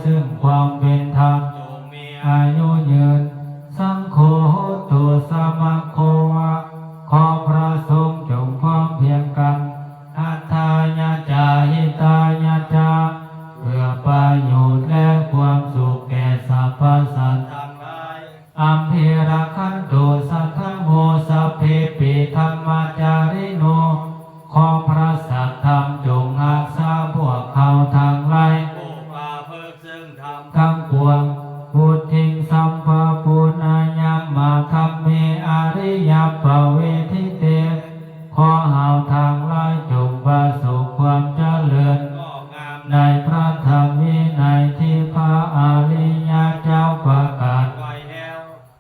ຊຶ່ງຄວາມເປັນທຳ ຈົ່ງມີອາຍຸຍືນ. ສັງໂຄໂຫຕຸສະມະໂຄວະ ຂໍພຣະສົງຈົ່ງພ້ອມພຽງກັນ ອັດຖາຍະຈາ ຫິຕາຍະຈາ ເພື່ອປະໂຫຍດ ແລະ ຄວາມສຸກແກ່ສັບພະສັດທັງຫຼາຍ. ອັມພິຣະຄັນຕຸ ສັດຖະໂມ ສັບເພປິ ທຳມະຈາຣິໂນ ຂໍພຣະສັດທຳຈົ່ງຮັກສາພວກເຮົາທັງຫຼາຍ ຜູ້ປະພຶດຊຶ່ງທຳທັງປວງ. ວຸດທິງ ສຳພະປູນາຍັງ ມາທຳເມ ອະລິຍະປະເວທິເຕ ຂໍເຮົາທັງຫຼາຍຈົ່ງປະສົບຄວາມຈະເລີນ ໃນພຣະທຳວິໄນທີ່ພຣະອະລິຍະເຈົ້າປະກາດໄວ້ແລ້ວ.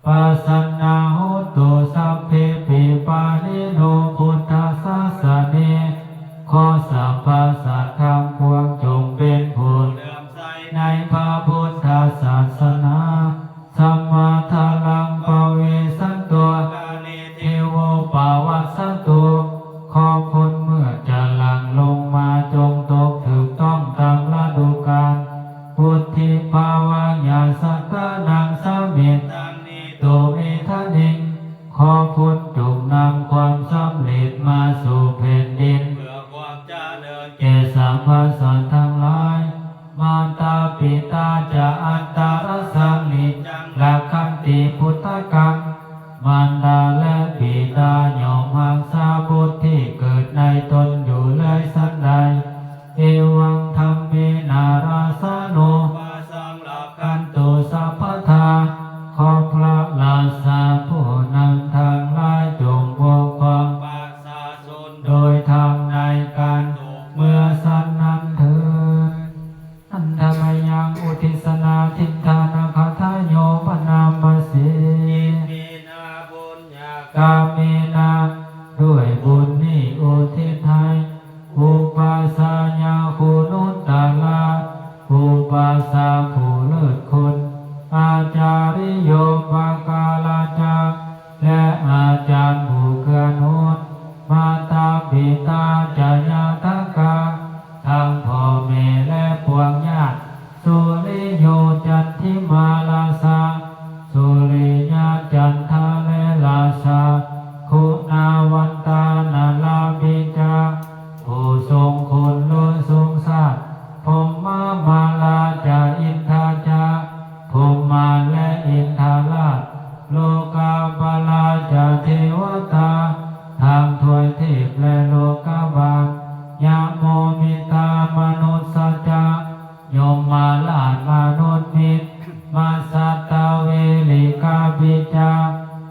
ປະສັນນາໂຫຕຸ ສັບເພປິ ປານິໂນ ພຸດທະສາສະເນ ຂໍສັບພະສັດທັງປວງຈົ່ງເປັນຜູ້ເຫຼື້ອມໃສໃນພະພຸດທະສາສະໜາ. ສະມາທາລັງ ປະເວສັນຕຸ ກາເລ ເທໂວ ປະວັດສະຕຸ ຂໍຄົນເມື່ອຈະຫຼັ່ງລົງມາຈົ່ງຕົກຖືກຕ້ອງຕາມລະດູການ. ວຸດທິພາວະຍາສັດຖານັງ ສະມິດຕັງ ນີຕຸ ເມທະນິງ ຂໍຄົນຈົ່ງນຳຄວາມສຳເລັດມາສູ່ແຜ່ນດິນ ເພື່ອຄວາມຈະເລີນແກ່ສັບພະສັດທັງຫຼາຍ. ມາຕາປິຕາຈະ ອັນຕະຣະສັງ ນິຈຈັງ ລັກຂັນຕິ ພຸດທະກັງ ມານດາ ແລະ ປິດາ ຍ່ອມຮັກສາບຸດທີ່ເກີດໃນຕົນຢູ່ເລື້ອຍສັນໃດ. ເອວັງ ທຳເມນະ ຣາຊານຸ ປະສັງ ລັກຂັນຕຸ ສັບພະທາ ຂໍພຣະລາຊາຜູ້ນຳທັງຫຼາຍຈົ່ງປົກຄອງປະຊາຊົນໂດຍທຳໃນການເມື່ອສັນນັ້ນເທີ້ນ. ອັນທະມະຍັງ ອຸທິດສະນາທິຖານະຄາຖາ ໂຍ ພະນາມະເສ ອິເມນະ ບຸນຍາກາເມນະ ດ້ວຍບຸນນີ້ອຸທິດໃຫ້ ອຸປັດຊາຍະຄຸນຸດຕະລະ ອຸປັດຊາຜູ້ເລີດຄຸນ ອາຈາລິໂຍ ປະກາລະຈະ ແລະ ອາຈານຜູ້ເກື້ອໜູນ ມາຕາປິຕາຈະຍາດຕະກາ ທັງພໍ່ແມ່ ແລະ ປວງຍາດ ສຸລິໂຍ ຈັນທິມາ ລາຊາ ສຸລິຍະຈັນທາ ແລະ ລາຊາ ຄຸນາວັນຕາ ນາລາບິຈາ ຜູ້ຊົງຄຸນລຸຊົງຊາດ ພົມມາມາລາຈະ ອິນທາຈະ ພົມມານ ແລະ ອິນທາລາດ ໂລກາປະລາຈະ ເທວະຕາ ທັງທວຍເທບ ແລະ ໂລກະບານ ຍະໂມມິຕາ ມະນຸດສະຈະ ຍົມມາລາດ ມະນຸດມິດ ມະສັດຕະເວລິກາບິຈາ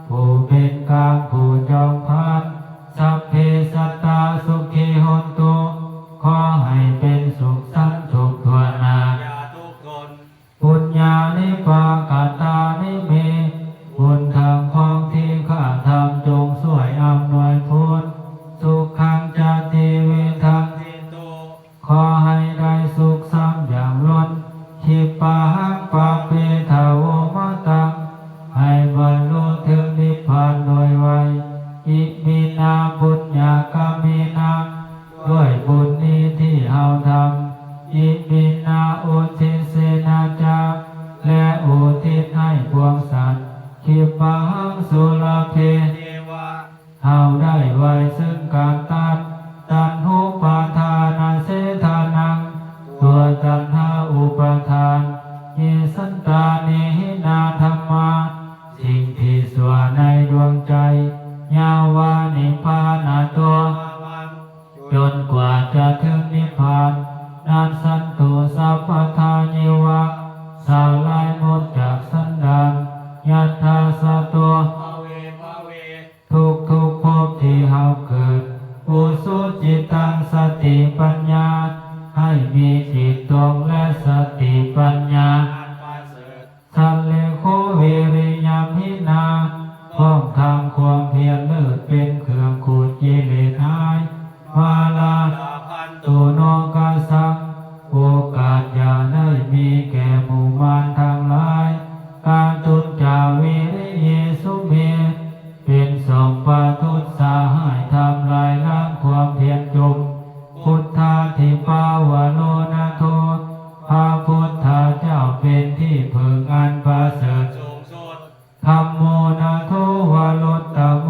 ຜູ້ເປັນກາງ ຜູ້ຈອມພານ ສັບເພສັດຕາ ສຸຂີຫົນຕຸ ຂໍໃຫ້ເປັນສຸກສັນທຸກທົ່ວໜ້າ ທຸກຄົນ ປຸນຍານິປະກະຕານິເມ ບຸນທັງຂອງທີ່ຂ້າທຳຈົ່ງຊ່ວຍອຳນວຍຜົນ ສຸຂັງຈະຕິວິທັງຕິຕຸ ຂໍໃຫ້ໄດ້ສຸກສາມຢ່າງລົ້ນ ຂິບປະຫັງປະເປທະໂວມະຕັງ ໃຫ້ບັນລຸເຖິງນິບພານໂດຍໄວ ອິມິນາ ບຸນຍາກາເມນະ ດ້ວຍບຸນນີ້ທີ່ເຮົາທຳ ອິມິນາ ອຸທິດເສນະຈະ ແລະ ອຸທິດໃຫ້ພວກສັດ ຂິບປະຫັງ ສຸລະເພ ເທວະ ເຮົາໄດ້ໄວເຊິ່ງການຕັດ ຕັນຫູປາທານະເສທານັງ ຕົວຕັນຫາອຸປາທານ ເຍສັນຕາເນຫິນາທຳມາ ສິ່ງທີ່ຊົ່ວໃນດວງໃຈ ຍາວານິບພານະໂຕ ຈົນກວ່າຈະເຖິງນິບພານ ນັດສັນຕຸ ສັບພະທາ ເຍວະ ສາລາຍໝົດຈາກສັນດານ ຍັດຖາສະໂຕ ພະເວ ພະເວ ທຸກໆພົບທີ່ເຮົາເກີດ ອຸຊຸຈິດຕັງ ສະຕິປັນຍາ ໃຫ້ມີຈິດຕົງ ແລະ ສະຕິປັນຍາອັນປະເສີດ ສັນເລໂຄ ວິລິຍຳຫິນາ ພ້ອມທັງຄວາມພຽນເລີດເປັນເຄື່ອງຂູດກິເລດຫາຍ ວາລາລະພັນຕຸ ໂນກະສັງ ໂອກາດຢ່າໄດ້ມີແກ່ໝູ່ມານທັງຫຼາຍ ກາຕຸນຈາ ວິລິເຍສຸເມ ເປັນສອງປະທຸດສະຫາຍທຳລາຍລ້າງຄວາມພຽນຈົມ ພຸດທາທິປາວະໂລນະໂທ ພະພຸດທະເຈົ້າ ທີ່ເພິ່ງອັນປະເສີດສູງສຸດ ທຳໂມນາໂທວະລຸດຕະໂມ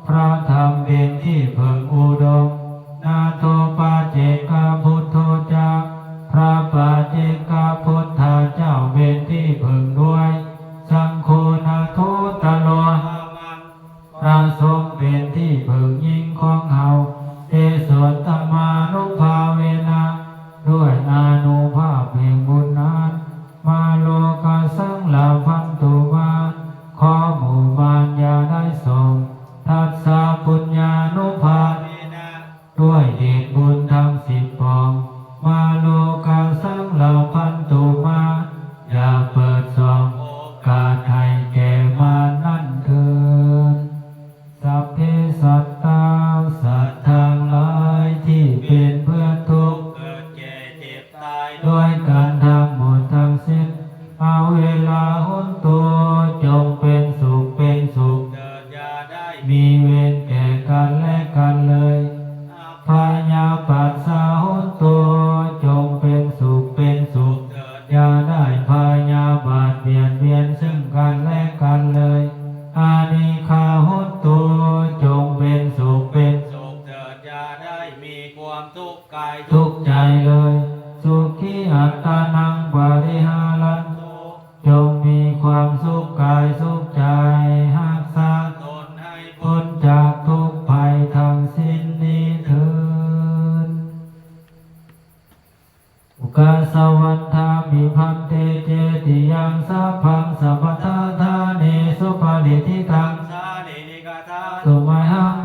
ພະທຳເປັນທີ່ເພິ່ງອຸດົມ ນາໂທປະເຈກະພຸດໂທຈະ ພະປະເຈກະພຸດທະເຈົ້າເປັນທີ່ເພິ່ງດ້ວຍ ສັງໂຄນາໂທຕະໂລຫະມັງ ພະສົງເປັນທີ່ເພິ່ງຍິ່ງຂອງເຮົາ ເຕໂສຕະມານຸພາເວນະ ດ້ວຍອານຸພາບແຫ່ງບຸນນັ້ນ ມາໂລກາສັງລາພັນຕຸມາ ຂໍໝູ່ມານຢ່າໄດ້ສອງ ທັດສະປຸນຍານຸພາເວນະ ດ້ວຍເດດບຸນທັງສິບປອງ ມາໂລກາສັງລາພັນຕຸມາ ຢ່າເປີດຊ່ອງໂອກາດໃຫ້ແກ່ມານນັ້ນເທີນ. ສັບເພສັດຕາ ສັດທັງຫຼາຍທີ່ເປັນເພື່ອນທຸກ ເກີດແກ່ເຈັບຕາຍດ້ວຍກັນທັງໝົດທັງສິ້ນ ອະເວລາຫົນຕຸ ຈົ່ງເປັນສຸກເປັນສຸກເຖີດ ຢ່າໄດ້ມີເວນແກ່ກັນແລະກັນເລີຍ ອະພະຍາປັດຊາຫົນຕຸ ຈົ່ງເປັນສຸກເປັນສຸກເຖີດ ຢ່າໄດ້ພະຍາບາດບຽດບຽນຊຶ່ງກັນແລະກັນເລີຍ ອະນີຄາຫົນຕຸ ຈົ່ງເປັນສຸກເປັນສຸກເຖີດ ຢ່າໄດ້ມີຄວາມທຸກກາຍທຸກໃຈເລີຍ ສຸຂີອັດຕານັງປະລິຫາລັນຕຸ ຈົ່ງມີຄວາມສຸກກາຍສຸກໃຈ ຮັກສາຕົນໃຫ້ພົ້ນຈາກທຸກໄພທັງສິ້ນນີ້ເທີນ. ໂອກາສະວັດທາມິພັນເຕ ເຈຕິຍັງສັບພັງສະພັດທາທາເນ ສຸປະດິດທິຕັງ ສາລີລິກະທາຕຸ ມະຫັງ